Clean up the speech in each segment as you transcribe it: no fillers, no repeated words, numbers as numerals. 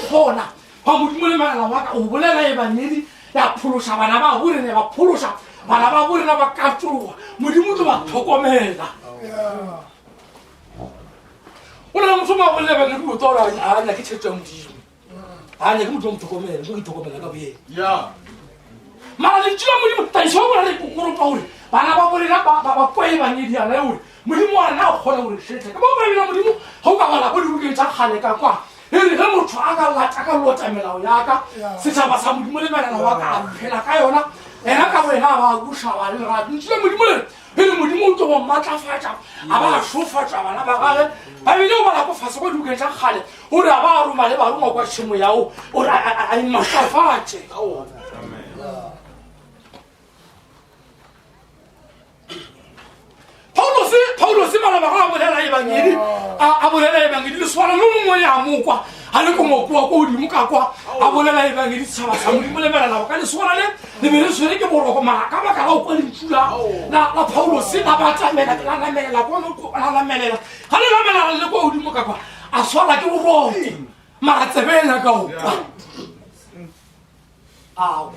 kgona wa Modimo le malala wa ka go bolela ebangedi ya phološa bana ba bo rena, ba phološa bana ba bo rena ba katologa. Modimo o tlo ba tlhokomela. O na le motho ma bolela ebangedi o tlo gore a nyake tšhetso ya Modimo, a nyake motho wa mo tlhokomela, o itlhokomela ka boyena. Mara lentšu la Modimo taišo bona le kokoropa gore bana ba borena ba kwa ebangedi yana gore Modimo wa rena o kgona gore šetla. Ka mo Baebele ya Modimo ga o ka bala ko dibukeng tša kgale ka kwa e re ge motho a ka lata ka lota melao ya ka setšhaba sa Modimo le melana wa ka a phela ka yona ena ka wena a ba buša ba le lerato. Lentšu la Modimo le re e re Modimo o tlo go matlafatša a ba šofatša bana ba gage. Baebele o bala ko fase ko dibukeng tša kgale o re a ba roma le barongwa kwa tšhemo yao o re a imatlafatše ka ona. Paulose, Paulose maloba ga a bolela ebangedi, a bolela ebangedi leswana lo mongwe ya mokwa, a le ko mokoa ko godimo ka kwa, a bolela ebangedi setšhaba sa Modimo le melalago ka leswana le le be le tshwere ke boroko, mara ka baka la go kwa lentšu la la la Paulose la batamela la namelela kwa la namelela ga le namelela le kwa godimo ka kwa, a swara ke boroko, mara tsebe ena ka o kwa. Awa.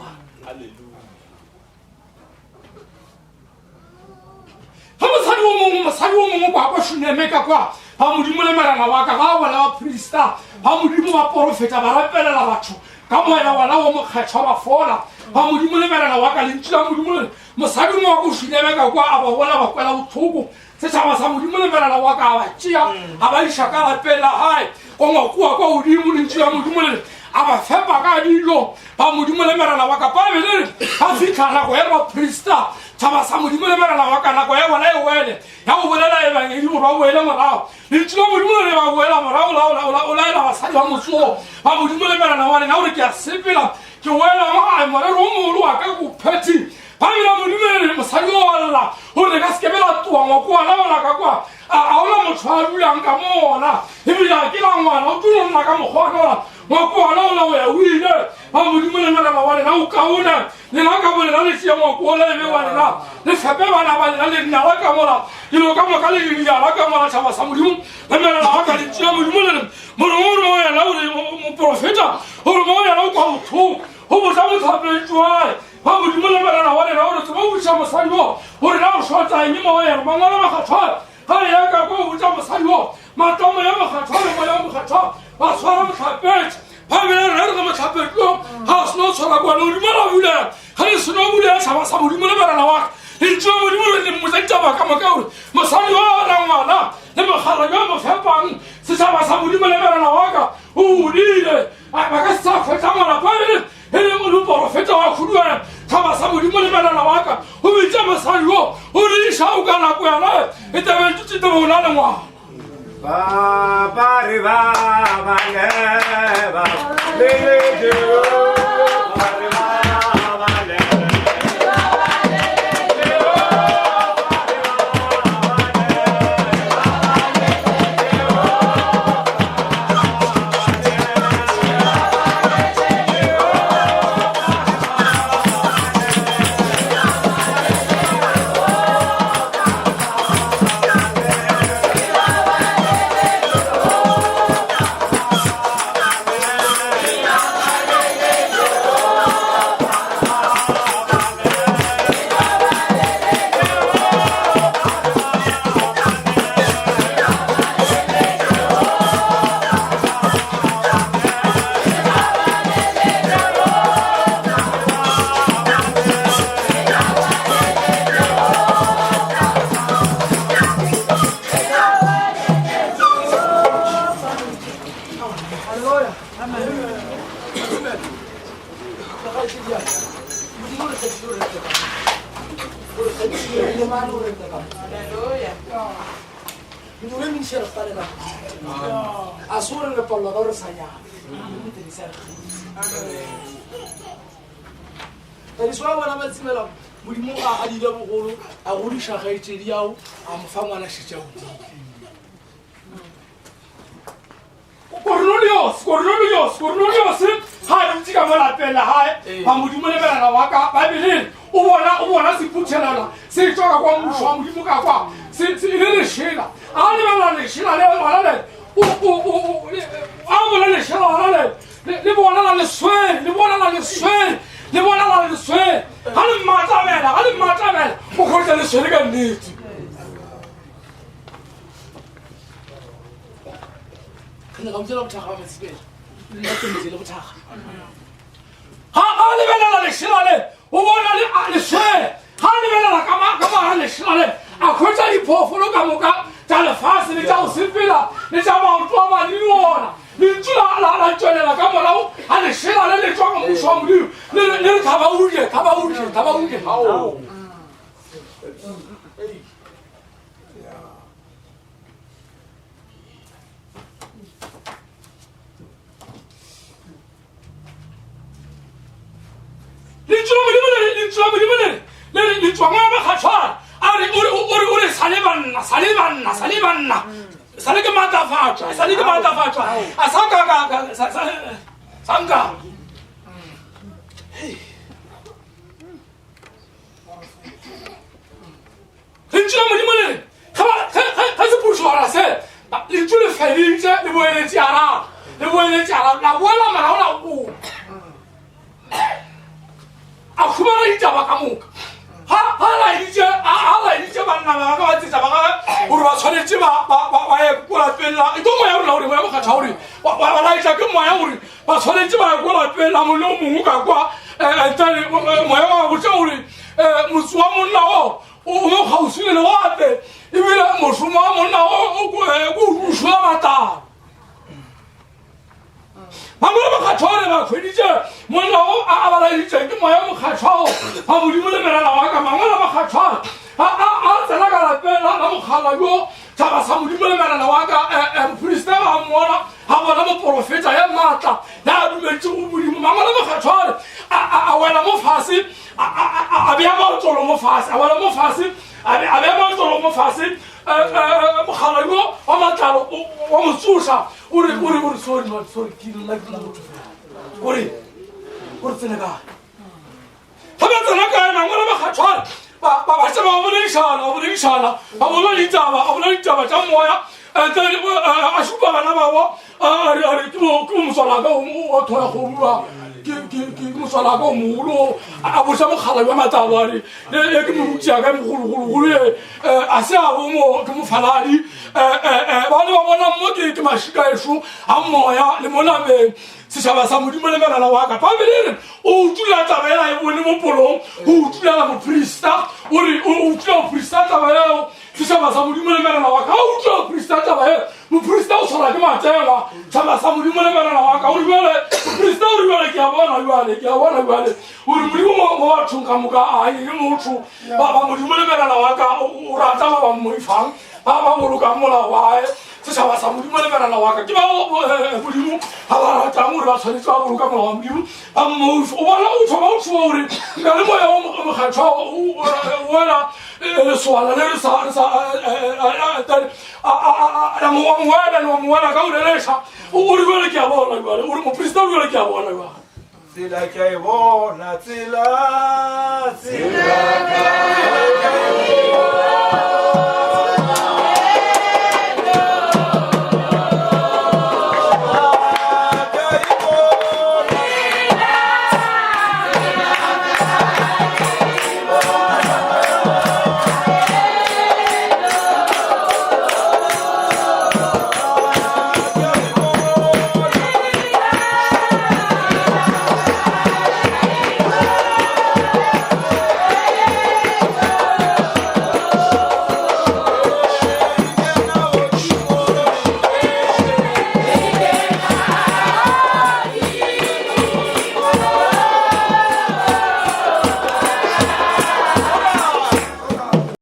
Ge mosadi wo mongwe, mosadi wo mongwe kwa kwa Shuneme ka kwa, ba Modimo le morena wa ka, ba bona baprista ba Modimo ba porofeta, ba rapelela batho ka moya wona wo mokgethwa, ba fola. Ba Modimo le morena wa ka, lentšu la Modimo le re, mosadi mongwe wa ko Shuneme ka kwa, a ba bona ba kwela bohloko. Setšhaba sa Modimo le morena wa ka, a ba tšea, a ba iša ka lapeng la gae, go ngwakoa kwa godimo. Lentšu la Modimo le re, a ba fepa ka dilo. Ba Modimo le morena wa ka, Baebele e re, ba fihla nako ya baprista, tšhaba sa Modimo le morena wa ka, nako ya bona e wele ya go bolela ebangedi gore ba boele morago. Lentšu la Modimo le re ba boela morago, o laela basadi ba motse oo, ba Modimo le morena wa lena, gore ke a sepela, ke boela mo gae, morero o mogolo wa ka ke o phethile. Baebele ya Modimo e re mosadi o a lla gore le ka se ke be la toa ngwako wa laola ka kwa, a ga ona motho a dulang ka mo ona, ebile ga ke na ngwana, o tlo nna ka mokgwa wa ka ola ngwako wa laola o ya o ile. Ba Modimo le morena wa lena o kaone, lena ka bo lena le tšee ngwako ola e be wa lena, le fepe bana ba lena, le dinala ka mola, dilo ka moka le di dinala ka mola. Tšhaba sa Modimo le morena wa ka, lentšu la Modimo le re morongwa o re mo yena, o re moprofeta o re mo yena o kwa bohloko, go botša mohlapetši wa gae. Ba Modimo le morena wa lena o re tseba o botša mosadi wo gore na o šota eng mo yena. Mangwalo a Makgethwa ga re ya ka kwa o botša mosadi wo matomo ya Mokgethwa le moya wa Mokgethwa ba tshwara mohlapetši. Baebele re re ge mohlapetši yo ga a seno tshwara kwana godimo la bulela ga le seno bulela tšhaba sa Modimo le morena wa ka. Lentšu la Modimo le re le mmotsa ditaba ka moka gore mosadi yo a na ngwana le mogala yo a mo fepang setšhaba sa Modimo le morena wa ka o godile ba ka se sa hwetša ngwana. Baebele E leng moporofeta wa khuduana thaba sa Modimo le melala wa ka o bitša mosadi wo o re iša o ka nako yana e tebe ntutse tebe o na le ngwana. Ba ba re ba ba le ba le le de ba re ba ba le. A se gore re palelwa ka gore sa nyala tadiso wa bona ba tsimela modimo a a dile bogolo a godiša gaetšedi yao a mo fa ngwana šetša godile Kornelius, Kornelius, Kornelius ga a dutse ka mo lapeng la gae ba modimo lebelana wa ka baebeleng o bona o bona sephuthelana se tswa ka kwa mmušo wa modimo ka kwa se se- e le lešela a lebelela lešela le gona le o o o o- a bona lešela gona le. le swere le bonala le swere ga le mmatamela ga le mmatamela o kgotsa le swere ka nnete re nyaka botsela bothakga ba matsipela ba tsometse le bothakga ga ga lebelela lešela le o bona le a leswele ga lebelela ka ma ka mogare lešela le a hwetša diphoofolo ka moka tša lefase le tša go sepela le tša maoto a mane le ona lentšu la la la tšwelela ka morago ga lešela le le tšwa ka mmušo wa modimo le le le re thaba o je thaba o je thaba o je Lentšu la Modimo le re, Lentšu la Modimo le re, le re, le tšwa ngwana makgatšhwana. A re, o re, o re, o re, sa le banna, sa le banna, sa le banna. Sa le ke maatlafatšwa, sa le ke maatlafatšwa. A sa ka ka, ka, sa, sa, sa nka. Lentšu la Modimo le re, ge ba, ge, ge, ge sephušwana se, lentšu le feditše, le boeletše araba, le boeletše araba, la boela morago la goa. A humana ditaba ka moka. Ga, ga laeditše, a, a laeditše banna ba gagwe, ba tsetsa ba gagwe, gore ba tshwanetše ba, ba, ba, ba ye ko lapeng la, e ke moya o rena gore, moya mokgethwa gore, ba, ba, ba laetša ke moya gore ba tshwanetše ba ye ko lapeng la monna o mongwe ka kwa, eh, eh, moya wa botša gore, eh, motse wa monna o, o mo kgauswi le lewatle ebile mošomo wa monna o ke o rušwa matlalo mangwele mokgatlho o re ba kgweditše monna o a balaeditseng ke moya mokgatlhwao wa modimo le merela wa ka mangwele mokgatlhwa a tsena ka lapeng la mokgala yo tšhaba sa modimo le merela wa ka moporista ba mmona a bona moporofeta ya maatla ya dumetše go modimo mangwele mokgatlhwa a wela mo fase a bea maotlolo mo fase a wela mo fase a bea maotlolo mo fase mogala yo wa matlalo wa mo tsoša o re o re o re sorry man sorry ke nna ke motho fela o re o re tsene kae ga ba tsena kae mangwele makgathwane ba ba ba ba boledišana ba boledišana ba bolela ditaba ba bolela ditaba tša moya a šupa bana babo a re a re ke mo ke motswalaka o thola kgomo ba ke ke ke motswalaka o mogolo a botsa mokgala jwa matlalo a re e ke moruti ya ka mogologologolo e a se a bo mo ke mofaladi ba ne ba bona mo ke ke mašika ešo a moya le mo nameng setšhaba sa modimo le melala wa ka babele e re o utulela taba ela e bone mo polong o utulela moprista o re o utulela moprista taba eo Setšhaba sa Modimo le merena wa ka, utlwa moprista taba ye. Moprista o tshwarwa ke matengwa. Tšhaba sa Modimo le merena wa ka, o re bjale, moprista o re bjale, ke a bona bjale, ke a bona bjale. O re Modimo mo, mo bathong ka moka a ye motho. Ba, ba Modimo le merena wa ka, o, o rata ba ba mmoifang, ba ba bolokang molao wa hae. Setšhaba sa Modimo le merena wa ka, ke ba eh, Modimo a ba ratang gore ba tshwanetse ba boloka molao wa Modimo, ba mmoifa. O bona o thoma o tshoga gore nka le moya o mokgethwa o wela leswana le re sa re sa wa mongwela wa mongwela ka o rereša o re jale ke a bona jale o re moprista o jale ke a bona jale tsela ke a e bona tsela tsela ke a e bona.